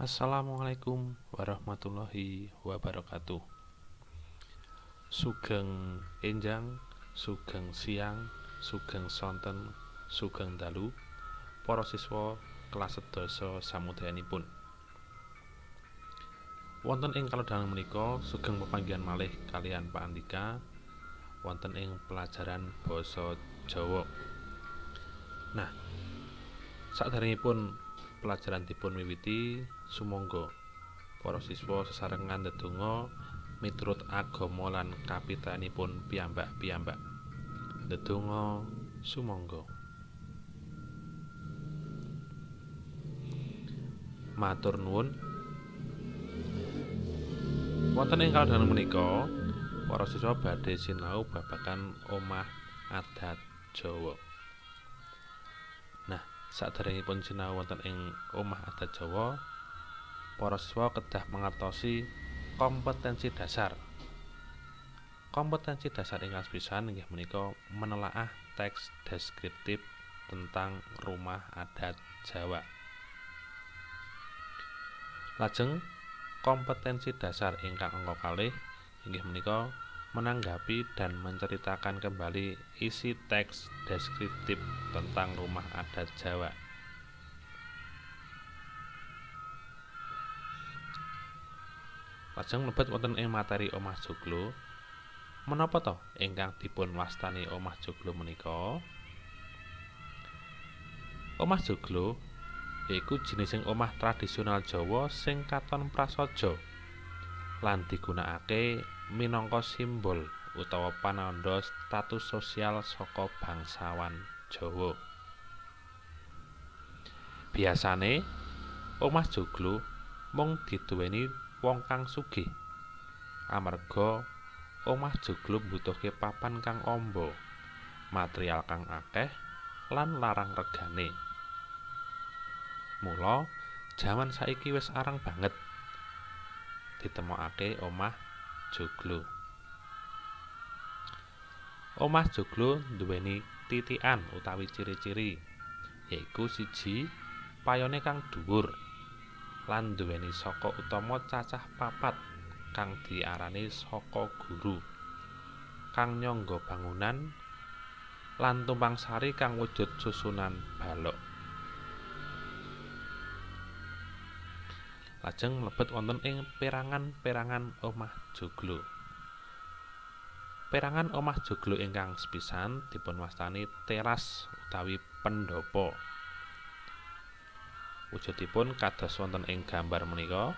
Assalamualaikum warahmatullahi wabarakatuh. Sugeng enjang, sugeng siang, sugeng sonten, sugeng dalu para siswa kelas sedasa samudayanipun. Wonten ing kalodhangan menika sugeng pepanggihan malih kaliyan Pak Andika wonten ing pelajaran basa Jawa. Nah, saderengipun pelajaran dipun wiwiti, sumangga para siswa sesarengan ndedonga miturut agama lan kapitayanipun piyambak-piyambak. Ndedonga sumangga. Matur nuwun. Wonten ing kalodhangan menika para siswa badhe sinau babagan omah adat Jawa. Nah, saderengipun sinau wonten ing omah adat Jawa, para siswa kedah mangertosi kompetensi dasar. Kompetensi dasar ingkang sepisan inggih menika menelaah teks deskriptif tentang rumah adat Jawa. Lajeng kompetensi dasar ingkang angka kalih inggih menika menanggapi dan menceritakan kembali isi teks deskriptif tentang rumah adat Jawa. Lajeng mlebet wonten ing materi omah joglo. Menapa to ingkang dipun wastani omah joglo menika? Omah joglo yaiku jinising omah tradisional Jawa sing katon prasaja lan digunakake minangka simbol utawa panandha status sosial saka bangsawan Jawa. Biasane omah joglo mung diduweni wong kang sugih, amarga omah joglo mbutuhke papan kang amba, material kang akeh lan larang regane. Mula jaman saiki wis arang banget ditemokake omah joglo. Omah joglo nduweni titikan utawi ciri-ciri, yaiku siji, payone kang dhuwur lan nduweni saka utama cacah papat kang diarani saka guru, kang nyangga bangunan lan tumpang sari kang wujud susunan balok. Lajeng mlebet wonten ing perangan-perangan omah joglo. Perangan omah joglo ingkang sepisan dipun wastani teras utawi pendhapa. Wujudipun kados wonten ing gambar menika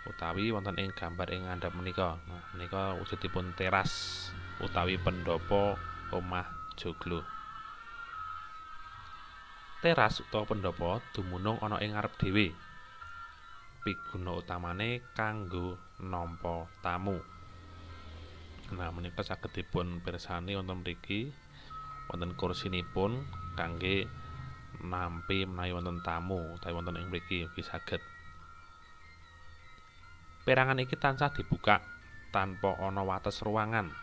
utawi wonten ing gambar ing ngandhap menika. Nah, menika wujudipun teras utawi pendhapa omah joglo. Teras utawa pendhapa dumunung ana ing ngarep dhewe. Piguna utamane kanggo nampa tamu. Nah, menika saged dipun pirsani wonten mriki wonten kursinipun kangge nampi menawi wonten tamu utawi wonten ing mriki ugi saged. Perangan iki tansah dibuka tanpa ana wates ruangan,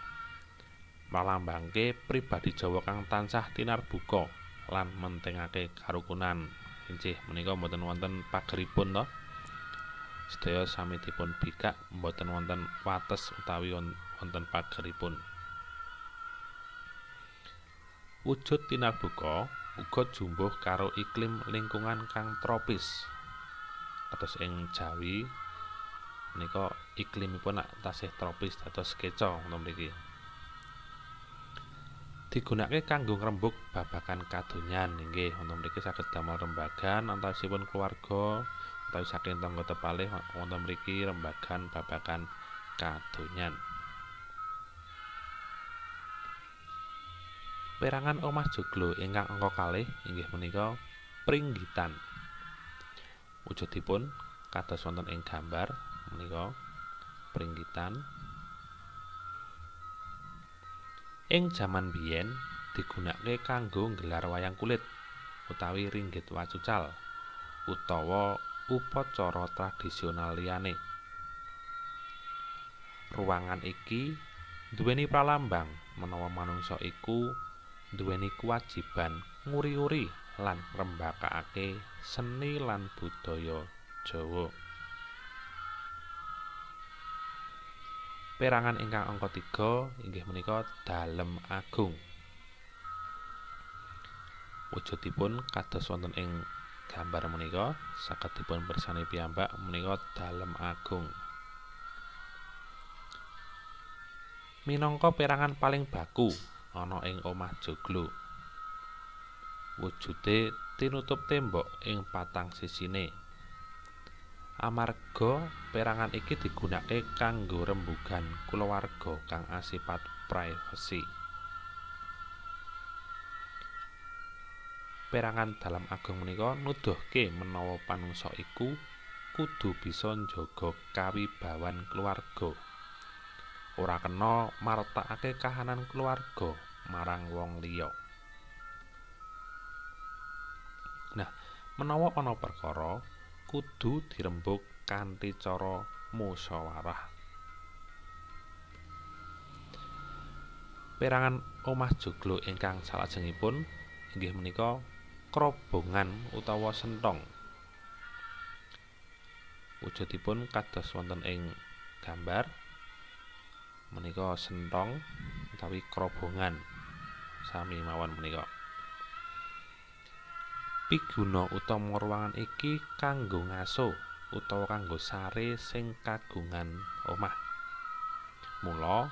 mralambangke pribadi Jawa kang tansah tinarbuka lan mentingake karukunan. Inggih menika mboten wonten pageripun to. Sedaya sami dipun bikak, mboten wonten wates utawi wonten pageripun. Wujud tinarbuka uga jumbuh karo iklim lingkungan kang tropis. Kados ing Jawi menika iklimipun tasih tropis dados keca wonten mriki. Digunakake kanggo ngrembug babagan kadonyan. Inggih wonten mriki saged damel rembagan antawisipun keluarga utawi saking tangga tepalih wonten mriki rembagan babagan kadonyan. Perangan omah joglo ingkang angka kalih inggih menika pringgitan. Wujudipun kados wonten ing gambar menika pringgitan. Ing jaman biyen digunakake kanggo nggelar wayang kulit utawi ringgit wacucal utawa upacara tradisional liyane. Ruangan iki nduweni pralambang menawa manungsa iku nduweni kewajiban nguri-uri lan ngrembakakake seni lan budaya Jawa. Perangan ingkang angka 3 inggih menika Dalem Agung. Wujudipun kados wonten ing gambar menika saged dipun pirsani piyambak menika Dalem Agung. Minangka perangan paling baku ana ing omah joglo. Wujude tinutup tembok ing patang sisine. Amarga perangan iki digunakake kanggo rembugan kulawarga kang asipat privasi. Perangan Dalem Agung menika nuduhke menawa panungsa iku kudu bisa njaga kawibawan keluarga. Ora kena martakake kahanan keluarga marang wong liya. Nah, menawa ana perkara kudu dirembug kanthi cara musyawarah. Perangan omah joglo ingkang salajengipun inggih menika krobongan utawa senthong. Wujudipun kados wonten ing gambar menika senthong utawi krobongan sami mawon menika. Piguna utama ruangan iki kanggo ngaso utawa kanggo sare sing kagungan omah. Mula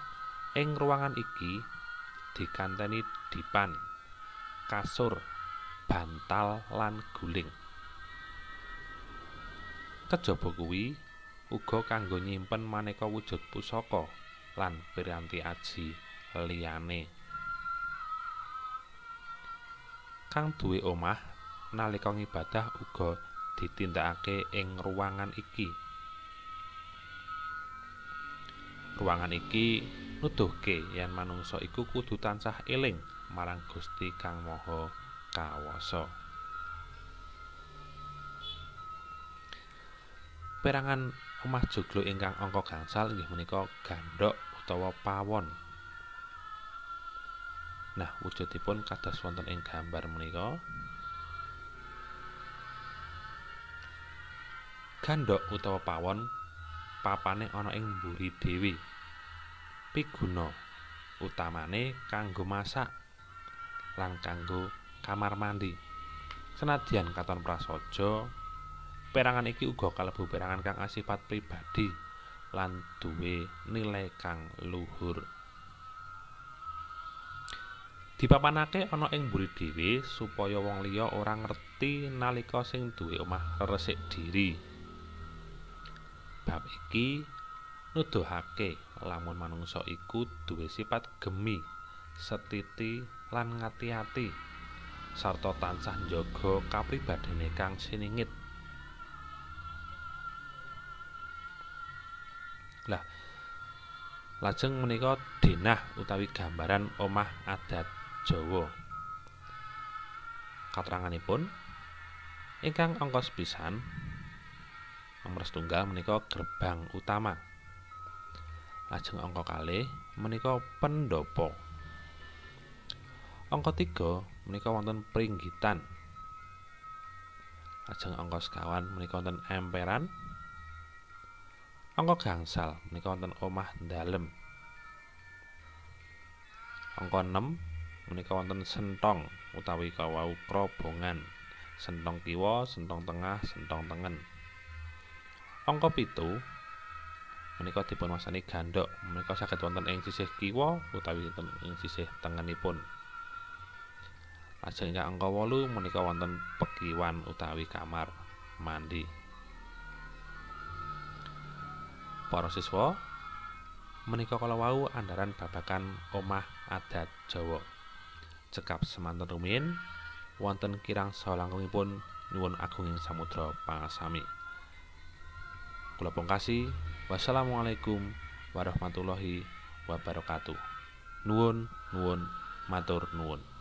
ing ruangan iki dikanteni dipan, kasur, bantal lan guling. Kejaba kuwi uga kanggo nyimpen maneka wujud pusaka lan piranti aji liyane. Kang duwe omah nalika ngibadah uga ditindakake ing ruangan iki. Ruangan iki nuduhke yen manungsa iku kudu tansah eling marang Gusti Kang Maha Kawasa. Perangan omah joglo ingkang angka gangsal inggih menika gandhok utawa pawon. Nah, wujudipun kados wonten ing gambar menika. Gandhok utawa pawon papane ana ing mburi dhewe. Piguna utamane kanggo masak lan kanggo kamar mandi. Senadyan katon prasaja, perangan iki uga kalebu perangan kang asifat pribadi lan duwe nilai kang luhur. Dipapanake ana ing mburi dhewe supaya wong liya ora ngerti nalika sing duwe omah reresik diri. Bab iki nuduhake lamun manungsa iku duwe sifat gemi, setiti lan ngati-ati sarta tansah njaga kapribadene kang siningit. Lah, lajeng menika denah utawi gambaran omah adat Jawa. Katranganipun ingkang angka sepisan nomor setunggal menika gerbang utama. Lajeng angka kalih menika pendopo. Angka 3 menika wonten pringgitan. Lajeng angka sekawan menika wonten emperan. Angka gangsal menika wonten omah dalem. Angka 6 menika wonten senthong utawi kawau krobongan. Senthong kiwa, senthong tengah, senthong tengen. Angka 7 menika dipun wastani gandhok, menika saged wonten ing sisih kiwa utawi wonten ing sisih tengenipun. Lajeng ingkang angka 8 menika wonten pekiwan utawi kamar mandi. Para siswa, menika kala wau andharan babagan omah adat Jawa. Cekap semanten rumiyin, wonten kirang saha langkungipun nyuwun agunging samudra pangasami. Kula pungkasi, wassalamualaikum warahmatullahi wabarakatuh. Nuwun, nuwun, matur nuwun.